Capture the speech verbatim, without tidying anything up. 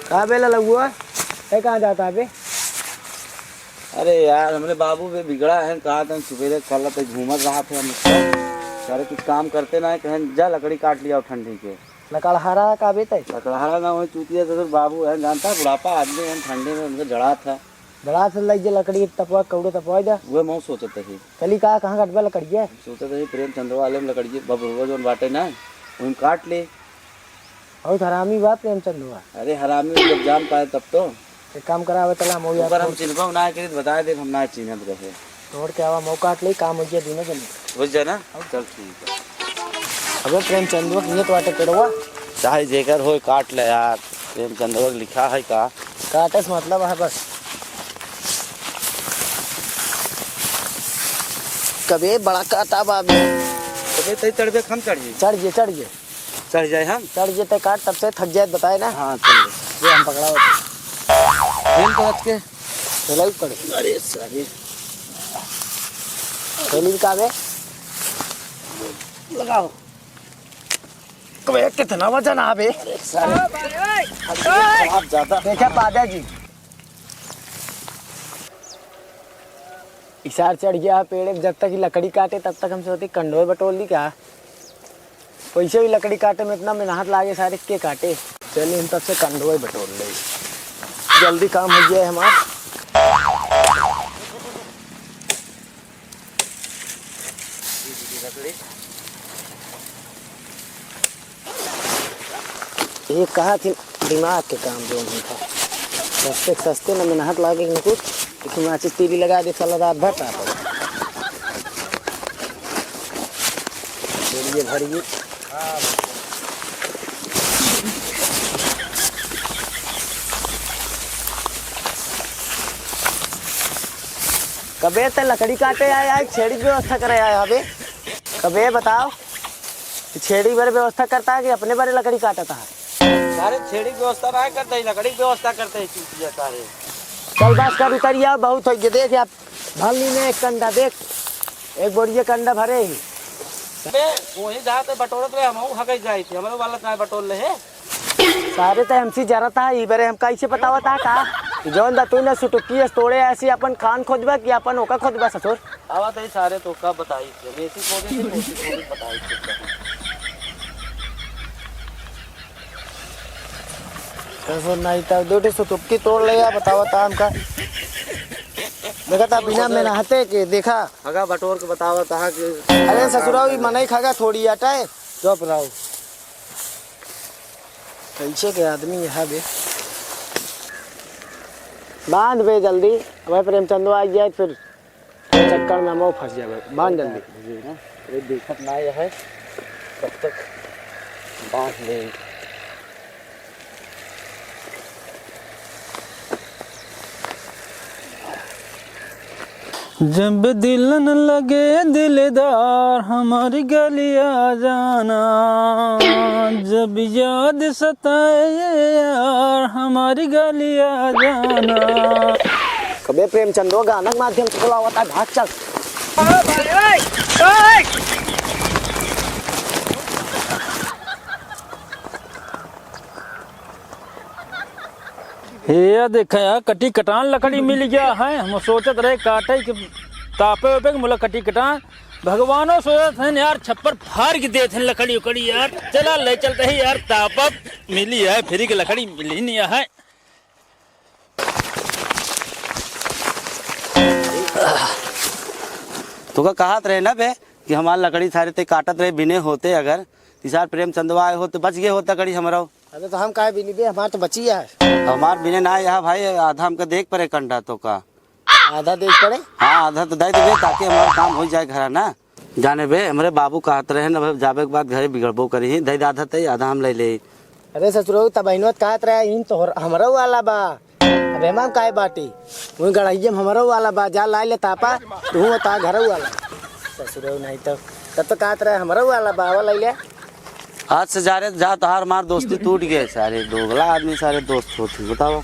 का बे ललउआ, तै कहाँ जाता है बे? अरे यार, हमरे बाबू बे बिगड़ा है, कहा तन सुबेरे कल तक घूमत रहा थे हम। सारे कुछ काम करते ना है, कहें जा लकड़ी काट लिया ठंडी के। लकड़हारा का बे तै? लकड़हारा ना हो, चूतिया ससुर बाबू है, जानता है, बुढ़ापा आदमी है, ठंडी में उनको जड़ा था। जड़ा से लग जे लकड़ी तपवा, कौड़े तपवा जा। वो मैं सोचत ही। चली का, कहाँ कटबा लकड़िया? सोचत ही प्रेमचंद वाले में लकड़िया, बबुआ जौन बाटे ना, वहीं काट ले। बहुत हरामी बा प्रेमचंदवा। अरे हरामी जब जान पाए तब तो। एक काम करा, आवे तला हम यार ओकर हम फोन चिन्हबो ना करी, बताए दे, हम ना चिन्हत रहे। तोड़ के आवा, मौका काट ले, काम हो गया दोनों जने। हो जाए ना? चल ठीक है। अबे प्रेमचंदवा, किहे तो आटे पेड़वा। चाहे जेकर होए, काट ले यार। प्रेमचंदवा के लिखा है का? काटे से मतलब है बस। कबे बड़ा काटा बा बे। कबे तई चढ़बे, हम चढ़ जी। चढ़ जे, चढ़ जे। चढ़ जाए हम? चढ़ जे तै काट, तब से थक जाए, बताए ना। हाँ, चल ले। ये हम पकड़ा होते। खेल तो हट के। चलाई पड़े। अरे सारे। खेली का बे? लगाओ। कबे कितना वजन आ बे? अरे सारे। आप ज्यादा। देखा पादा जी। इसार चढ़ गया पेड़, जब तक ये लकड़ी काटे, तब तक हम सोचे कंडोए बटोर ली का। वैसे भी लकड़ी काटे में इतना मेहनत लागे, सारे के काटे। चलिए, हम तब से कंडोए बटोर ले, जल्दी काम हो गया है हमार। ये कहा थी दिमाग के काम जो नहीं था। सस्ते सस्ते न मेहनत लागे न कुछ। एक माचिस तीली लगा दे, साला रात भर तापत। चलिए भरिए। कबे ते लकड़ी काटे आए, आए छेड़ी की व्यवस्था करे आए अबे? कबे बताओ, कि छेड़ी बरे व्यवस्था करता है कि अपने बरे लकड़ी काटता है? सारे छेड़ी की व्यवस्था ना करते ही, लकड़ी की व्यवस्था करते ही चूतिया सारे। चल बस कर, उतर आओ, बहुत हो गया। देख यार, भलनी में एक कंडा देख, एक बोरिया कंडा भरे ही। बे, वही जाते बटोरत रहे, हम हगई जाई थे, हमारे वाला चाहे बटोर ले है। सारे ते हमसे जरत है, ई बरे हम कैसे बतावत है का? जौन दा तू ना सुटुकी है, तोड़े ऐसी अपन खान खोदबा कि अपन ओका खोदबा ससुर? आवा तो ई सारे तो का बताई, जब ऐसी खोदे थे, कोसी खोदे बताई थे। ससुर नहीं तब दो ठे सुटुकी तोड़ ले या बतावत है हमका। देखा था बिना मेहनते के, देखा। हगा बटोर के बतावत है कि अरे ससुरा, ई मनई खागा थोड़ी आटा है। चुप रहो। कैसे के आदमी यहाँ बे? बांध बे जल्दी, अबे प्रेमचंदो आ जाए, फिर चक्कर में हम फंस जाबे। बांध जल्दी। ये देखत ना ये है, तब तक बांध ले। जब दिलन लगे दिलदार हमारी गलिया जाना, जब याद सताए यार हमारी गलिया जाना। कबे प्रेमचंदो गाना के माध्यम से बोला हुआ था, भाग चल। ये देखा यार, कटी कटान लकड़ी मिल गया है। हम सोचत रहे काटे के तापे उपे के, मुला कटी कटान। भगवानो सोचत हैं यार, छप्पर फाड़ के देत हैं लकड़ी उकड़ी यार। चला ले चलते ही यार, तापब मिली है, फ्री के लकड़ी मिली नहीं है। तोका कहत रहे ना बे कि हमार लकड़ी सारे ते काटत रहे बिने होते, अगर तिसार प्रेमचंदवा आए होते बच गए होते लकड़ी हमरा। अरे तो हम काहे बिनी बे, हमार तो बची है। हमार बिने ना आया भाई, आधा हमका देख पड़े कंडा तोका। आधा देख पड़े? हाँ, आधा तो दे देबे ताकि हमार काम हो जाए घरा ना। जाने बे, हमरे बाबू कहत रहे ना, जाबे के बाद घरे बिगड़बो करी, दे दे आधा ते, आधा हम ले ले। अरे ससुरो, तब बहिनोत कहत रहे, इन तो हमरो वाला बा। अबे हम काहे बाटी? वही गड़हिया में हमरो वाला बा, जा लाई ले तापा, तू बता घरो वाला। ससुरो नहीं तो, तब तो कहत रहे हमरो वाला बा, आवा लाई ले। आज से जा रे, जा, तोहार मार दोस्ती टूट गए, सारे दोगला आदमी, सारे दोस्त होते, बताओ।